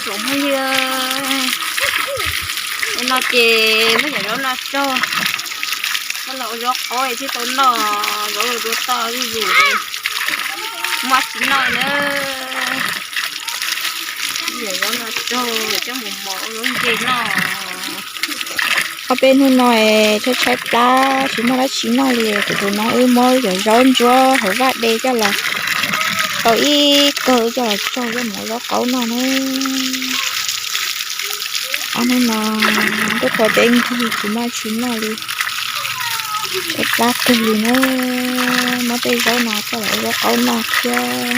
Phooj ywg, no ces muab cov zaub no tsaug, muab los ua zaub qaub thiaj tau noj, zaub dua toj zuj zus, muab tsis noj na. Cov zaub no tsaug coj mus mos ua zaub ntse noj. Ob peb hnub no tshaib tshaib plab tsis muaj dab tsi noj li, kuv tus no wb muab cov zaub ntsuab hauv vaj de coj los tau ib kawg coj los tsaug coj mus ua zaub qaub noj na. Ob hnub no tuaj thua teb nkig tsis muaj dab tsi noj li, tshaib plab kawg li na. Muab tej zaub no coj los ua zaub qaub noj thiab,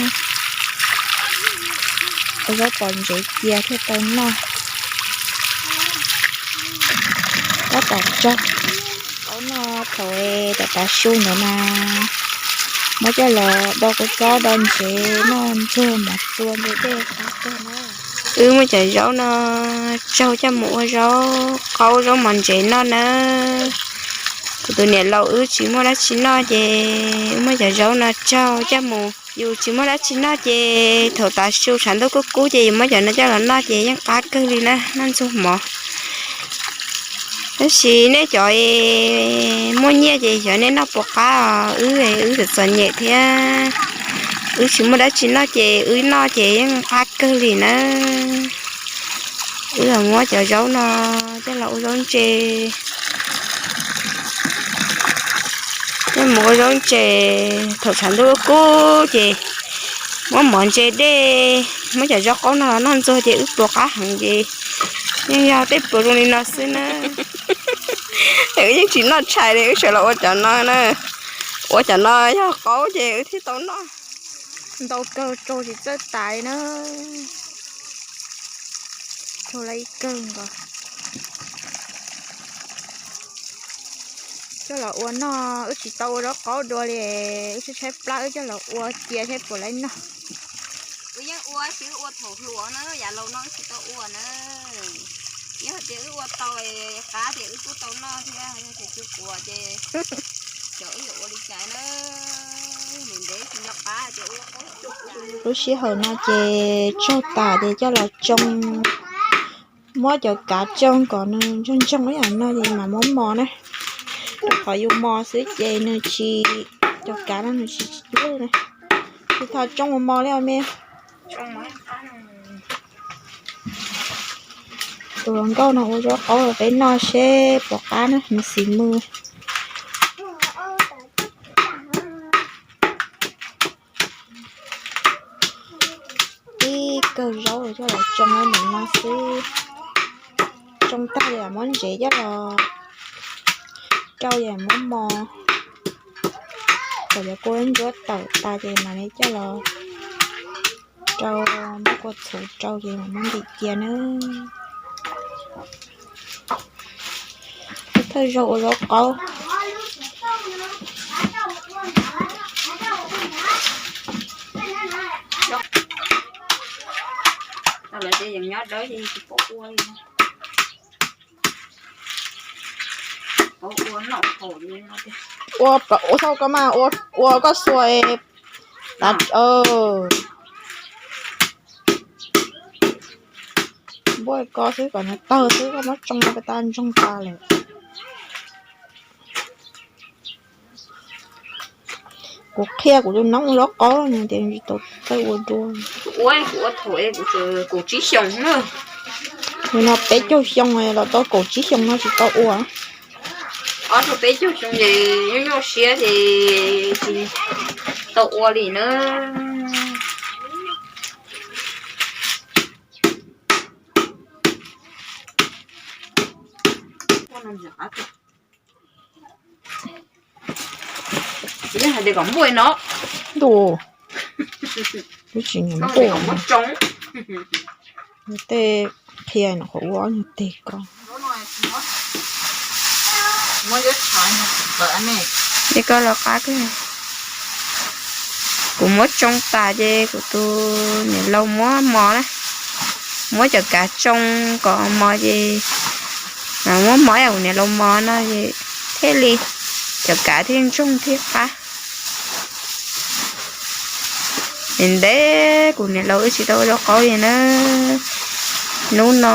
ua zaub pom ntsev cia thiaj tau noj. Tab tom tsaug qaub noj thaum tav tav su ntawd na, muab coj los do kua txob do ntsev noj ntxuag mov txua ntxuag dej qab kawg na. Wb muab cov zaub no tsaug coj mus ua zaub qaub zaub mov ntsev noj na. Kuv tus niam laus wb tsis muaj dab tsi noj ces wb muab cov zaub no tsaug coj mus. Yus tsis muaj dab tsi noj ces thaum tav su tshav ntuj kub kub ces yus muab cov no coj los noj ces yeej qab kawg li na, noj ntxuag mov. Tab sis nej cov muaj nyiaj ces xyov nej noj puas qab os, wb, wb txom txom nyem thiab, wb tsis muaj dab tsi noj ces wb noj ces yeej qab kawg li na. Wb los muab cov zaub no coj los ua zaub ntse, coj mus ua zaub ntse, thaum tshav ntuj kub ces muab mov ntse dej, muab cov zaub qaub no los noj ntxuag ces wb pluas qab heev ces yeej yog tej pluas zoo li no xwb na. Wb yeej tsis noj tshais li, wb sawv los ua cov no na, ua cov no yog qaub ces wb thiaj tau noj. Ntau kawg tsaug tsis txawj tas li na. Tsaug lawm ib kawg nkaus. Coj los ua noj, wb tsis tau ua zaub qaub dua li, wb tshaib tshaib plab wb coj los ua cia saib puas laib noj. Wb yeej ua tsis, wb ua thaum hluas na, yav laus no wb tsis tau ua na. Yog hais tias wb ua tau qab ces wb kuj tau noj thiab, yog tias tsis puas ces xyov wb yuav ua li cas na. Ntev ntev tsis nco qab ces wb ua qaub. Lub sij hawm no ces tsaug tas ces coj los tsoo, muab cov kav tsoo kom nws ntsoog ntsoog ib yam no ces mam muab mos na. Rau qhov yus mos xwb ces nws tsis, cov kav no nws tsis yuav na. Tsis tau tsoo mus mos li os me. Tus hluas nkauj no ua zaub qaub rau peb noj seb puas qab na, nws xis mws. Ib kawg zaub coj los tsoo ntawm no xwb. Tsoo tag ces muab ntsev coj los rau, ces muab mos, kom cov kua ntsuab tawm tas ces mam li coj los rau, muab kua txhuv rau ces mam muab ntim cia nawb. Thawj zaug ua zaub qaub. Ua, ua koj mas, ua koj xuas, npuaj ko xwb kom nws tawg xwb koj muab tsoo no tas ntsoog tas lawm. Kuv qhia kuv tus noob ua zaub qaub no tias tsis tau txawj ua dua. Kuv ua, kuv ua thaum kuv tseem kaum tsib xyoos na. Nim no peb caug xyoo los tau kaum tsib xyoos no tsis tau ua. Ob tug peb caug xyoo ces nyuaj nyuaj siab ces tsis tau ua li na. Ntuj, twb tsis nyiam npuaj. Tej qhia no qhov ua ob nyuag teg ko. Li ko los qab kawg. Kuv muab tsoo tas ces kuv tus niam laus muab mos na, muab cov kav tsoo kom mos ces, muab mos ib yam kuv niam laus mos no ces thiaj li cov kav thiaj ntsoog thiab qab. Ntev ntev kuv niam laus wb tsis tau ua zaub qaub li na. Hnub no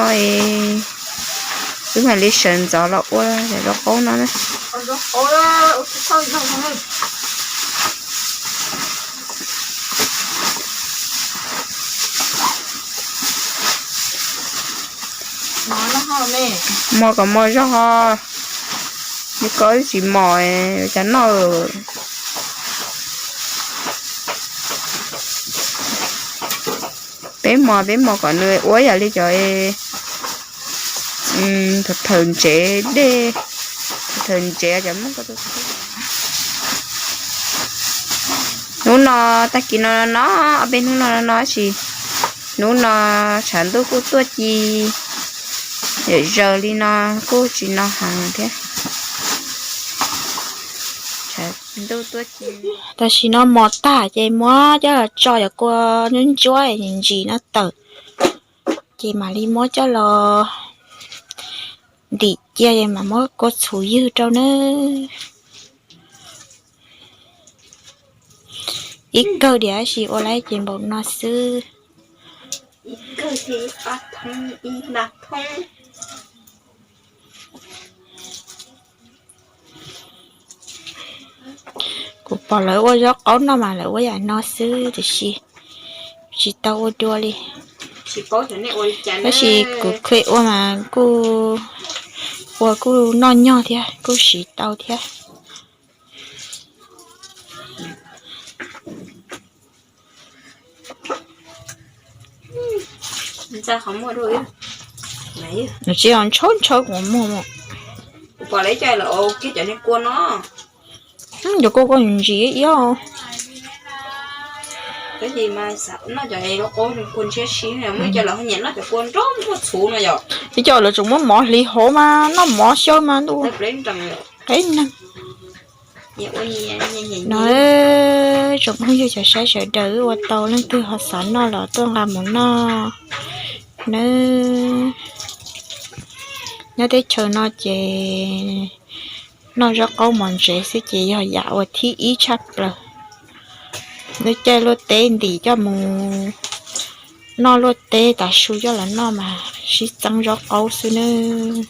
wb mam li sawv ntxov los ua zaub qaub no na. Mos kom mos zog ho, nws koj tsis mos cas noj. Peb mos peb mos kom nws ua yam li cov thawm ntsev dej, thawm ntsev cov Hmoob ko. Hnub no tag kis no no, ob peb hnub no no sis, hnub no tshav ntuj kuj tuaj ci yam zaws li no, kuj tsis no heev thiab. Ntuj tuaj ci. Tam sim no mos tag ces muab coj los tso cov kua ntsuab ntsuab ntsis no tawm, ces mam li muab coj los ntim cia es mam muab kua txhuv ywg rau nawb. Ib kawg diam sis ua lawm ces npaum no xwb. Kuv pom lawv ua zaub qaub noj mas lawv ua yam no xwb tiam sis tsis tau ua dua li. Tab sis kuv kheev ua mas kuj ua kuj noj nyog thiab kuj siv tau thiab. Nws tsis yog ntshawb ntshawb kuv muag. Cov kua kua ntsis iab. Ib co lawv tseem muab mov hliv hauv mas noj mov xyaw mas ntuj qeb neeg. No tsoom phooj ywg cov saib sawv daws, wb ua tau leej twg ho xav noj los tuaj nqa mus noj nawb. Nyob teb chaws no ces noj zaub qaub mos ntsev xwb ces yog yam uas thib ib tshaj plaws. Lub caij luaj teb ntim coj mus noj luaj teb tav su coj los noj mas sib txeeb zaub qaub xwb nawb.